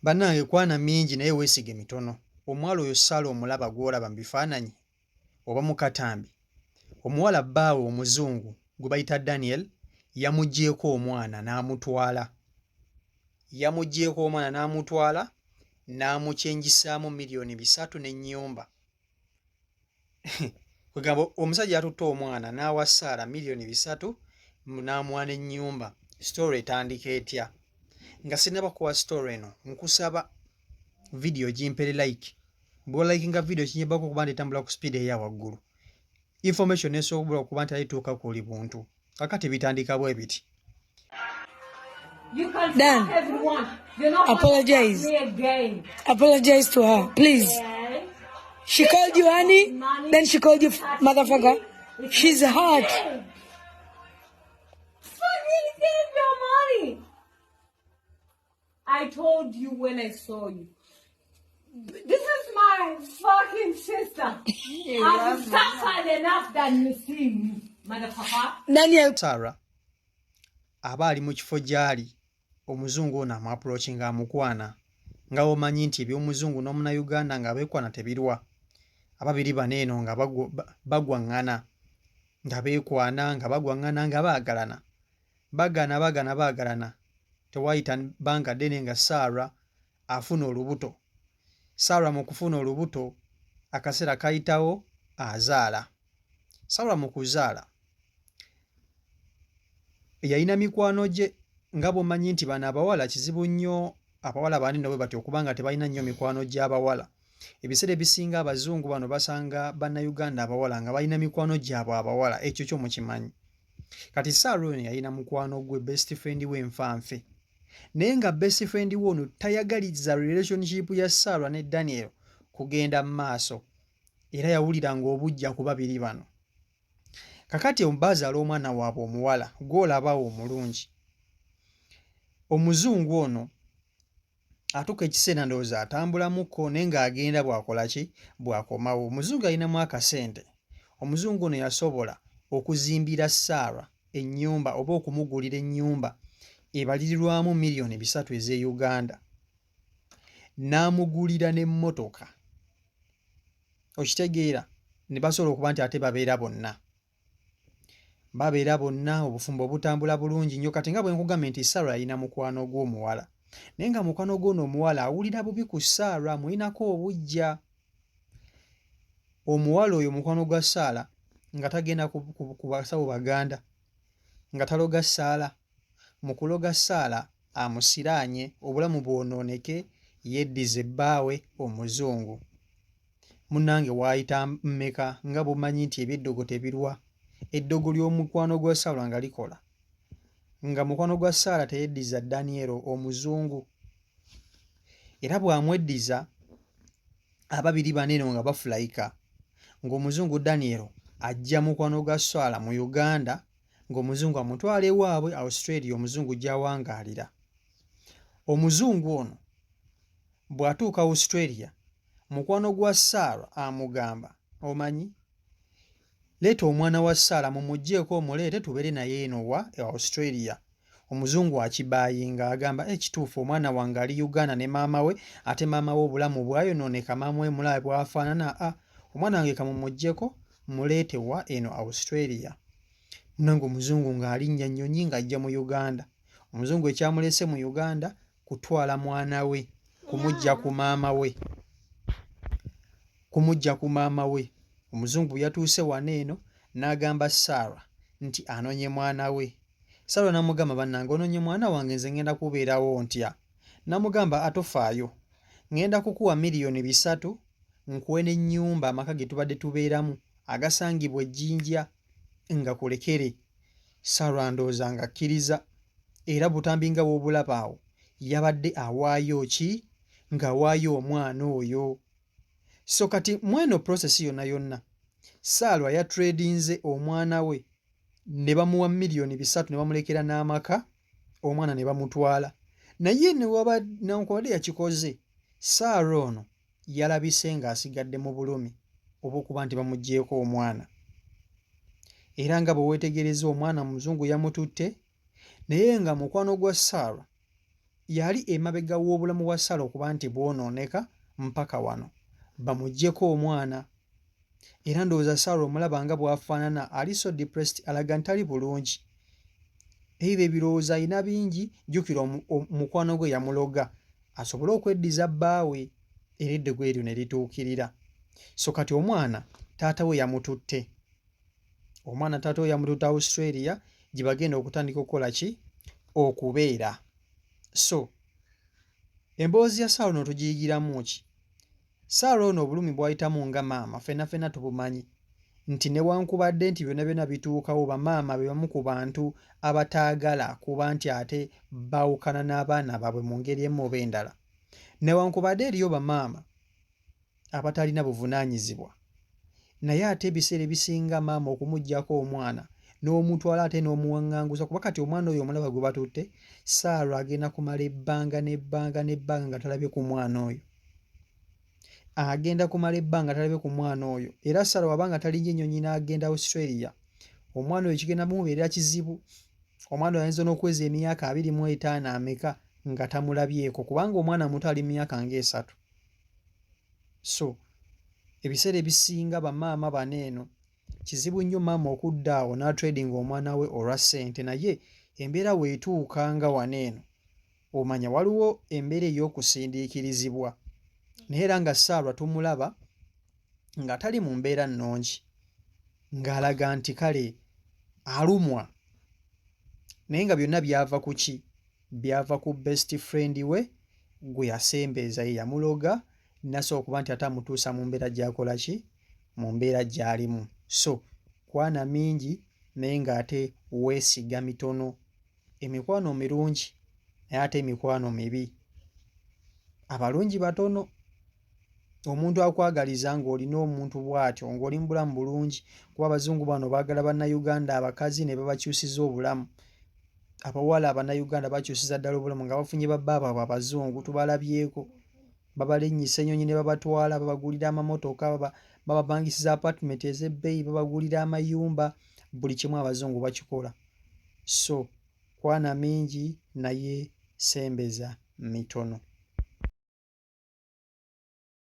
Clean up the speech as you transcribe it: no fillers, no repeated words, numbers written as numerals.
Bannange kwana mingi naye weesige mitono. Omuwala oyo Sarah omulaba gw'olaba mu bifaananyi oba mu katambi? Omuwala bbaawe omuzungu gwe bayita Daniel yamuggyeeko omwana n'amutwala. Yamuggyeeko omwana n'amutwala n'amukyenjisaamu 3 million n'ennyumba. Kwegamba omusajja yatutte omwana n'awa Sarah 3 million n'amuwa n'ennyumba. Story etandika etya? Nga sinnaba kuwa story eno, nkusaba vidiyo gimpere like. Bw'olikinga vidiyo kinyambako okuba nti etambula ku speed eya waggulu. Information esobola okuba nti alituuka ku buli buntu. Kakati bitandika bwe biti. You can Dan, fuck everyone. You're not gonna apologize. fuck me again. Apologize to her, please. Okay? She called you honey, Money. then she called you Touch motherfucker. me. It's She's hurt. okay. Fucking give your money. I told you when I saw you. This is my fucking sister. I've suffered enough than you see me, motherfucker. Daniel Sarah aba ali mu kifo gy'ali, omuzungu ono amuapproachinga, amukwana nga bw'omanyi nti eby'omuzungu n'omunnayuganda nga beekwana tebirwa. Ababiri bano eno nga bagwaŋŋana, nga beekwana, nga bagwaŋŋana, nga baagalana. Bagana bagana baagalana. Tewaayita bbanga ddene nga Sarah afuna olubuto. Sarah mu kufuna olubuto, akaseera kayitawo azaala. Sarah mu kuzaala yalina mikwano gye nga bw'omanyi nti bano abawala kizibu nnyo abawala banene bwe batyo okuba nga tebalina nnyo mikwano gy'abawala. Ebiseera ebisinga abazungu bano basanga bannayuganda abawala nga balina mikwano gyabwe abawala, ekyo kyo mukimanyi. Kati Sarah ono yalina mukwano gwe, best friend we nfanfe. Naye nga best friend we ono tayagaliza relationship ya Sarah ne Daniel kugenda mu maaso era yawuliranga obuggya ku babiri bano. Kakati bazaala omwana waabwe omuwala gw'olabawo omulungi. Omuzungu ono atuuka ekiseera ndowooza atambulamukko naye ng'agenda bw'akola ki bw'akomawo. Omuzungu alinamu akasente. Omuzungu ono yasobola okuzimbira Sarah ennyumba oba okumugulira ennyumba ebalirirwamu 3 million ez'e Uganda. N'amugulira n'emmotoka. Okitegeera? Ne basobola okuba nti ate babeera bonna. Babeera bonna, obufumbo butambula bulungi nnyo. Kati nga bwe nkugambye nti Sarah yalina mukwano gwe omuwala. Naye nga mukwano gwe ono omuwala awulira bubi ku Sarah, amulinako obuggya. Omuwala oyo mukwano gwa Sarah nga tagenda ku basawo Baganda, nga taloga Sarah. Mu kuloga Sarah amusiraanye obulamu bwonooneke yeddize bbaawe omuzungu. Munnange waayita mmeka nga bw'omanyi nti eby'eddogo tebirwa. Eddogo ly'omukwano gwa Sarah nga likola. Nga mukwano gwa Sarah teyeddiza Daniel omuzungu. Era bw'amweddiza ababiri bano eno nga bafulayika ng'omuzungu Daniel ajja mukwano gwa Sarah mu Uganda ng'omuzungu amutwala ewaabwe Australia omuzungu gy'awangaalira. Omuzungu ono bw'atuuka Australia, mukwano gwa Sarah amugamba, omanyi leeta omwana wa Sarah mumuggyeeko omuleete tubeere naye eno wa e Australia. Omuzungu akibaayinga agamba ekituufu omwana wange ali Uganda ne maama we ate maama we obulamu bwayonooneka maama we mulabe bw'afaanana a omwana wange kamumuggyeko muleete wa eno Australia. Munnange omuzungu ng'alinnya nnyonyi ng'ajja mu Uganda. Omuzungu ekyamuleese mu Uganda kutwala mwana we kumuggya ku maama we. Kumuggya ku maama we. Omuzungu yatuuse wano eno n'agamba Sarah nti anonye mwana we. Sarah n'amugamba bannange ononye mwana wange nze ŋŋenda kubeerawo ntya? N'amugamba atofaayo ŋŋenda kukuwa 3 million nkuwe n'ennyumba amaka ge tubadde tubeeramu agasangibwa e Jinja nga kulekere. Sarah ndowooza ng'akkiriza era butambi nga bw'obulaba awo yabadde awaayo ki ng'awaayo omwana oyo. So kati mu eno process yonna yonna Sarah yatradinze omwana we ne bamuwa 3 million ne bamulekera n'amaka omwana ne bamutwala. Naye newankubadde yakikoze Sarah ono yalabise ng'asigadde mu bulumi obw'okuba nti bamuggyeeko omwana. Era nga bwe weetegereza omwana omuzungu yamututte naye nga mukwano gwa Sarah Yali emabega w'obulamu bwa Sarah okuba nti bwonooneka mpaka wano bamuggyeko omwana. Era ndowooza Sarah omulaba nga bw'afaanana ali so depressed alaga nti tali bulungi. Either ebirowoozo alina bingi, jjukira mukwano gwe yamuloga asobole okweddiza bbaawe era eddogo eryo ne lituukirira. So kati omwana taata we yamututte. Omwana taata we yamututte Australia gye bagenda okutandika okukola ki? Okubeera. So emboozi ya Sarah ono tugiyigiramu ki? Sarah ono obulumi bw'ayitamu nga maama ffenna ffenna tubumanyi nti newankubadde nti byonna byonna bituukawo bamaama be bamu ku bantu abataagala kuba nti ate baawukana n'abaana baabwe mu ngeri emu oba endala. Newankubadde eriyo bamaama abatalina buvunaanyizibwa naye ate ebiseera ebisinga maama okumuggyako omwana n'omutwala ate n'omuwaŋŋangusa kuba kati omwana oyo omulaba gwe batutte Sarah agenda kumala ebbanga n'ebbanga n'ebbanga nga talabye ku mwana oyo. Agenda kumala ebbanga talabye ku mwana oyo era Sarah waba nga talinye nnyonyi n'agenda Australia omwana oyo kigenda mumubeerera kizibu. Omwana oyo ayinza n'okuweza emyaka 25 ameka nga tamulabyeko kubanga omwana muto ali mu myaka ng'esatu. So ebiseera ebisinga bamaama bano eno kizibu nnyo maama okudda awo n'atradinga omwana we olwa ssente naye embeera weetuuka nga wano eno omanya waliwo embeera ey'okusindiikirizibwa naye era nga Sarah tumulaba nga tali mu mbeera nnungi ng'alaga nti kale alumwa naye nga byonna byava ku ki? Byava ku best friend we gwe yasembeeza ye yamuloga nasobola okuba nti ate amutuusa mu mbeera gy'akola ki? Mu mbeera gy'alimu. So kwana mingi naye ng'ate weesiga mitono. Emikwano mirungi naye ate emikwano mibi. Abalungi batono. Omuntu akwagaliza ng'olina omuntu bw'atyo ng'oli mu bulamu bulungi kuba abazungu bano baagala Bannayuganda abakazi ne babakyusiza obulamu. Abawala Abannayuganda bakyusiza ddala obulamu nga bafunye babba baabwe abazungu tubalabyeko. Babalinnyisa ennyonyi ne babatwala, babagulira amamotoka, babapangisiza apartment ez'ebbeeyi, babagulira amayumba, buli kimu abazungu bakikola. So kwana mingi naye sembeza mitono.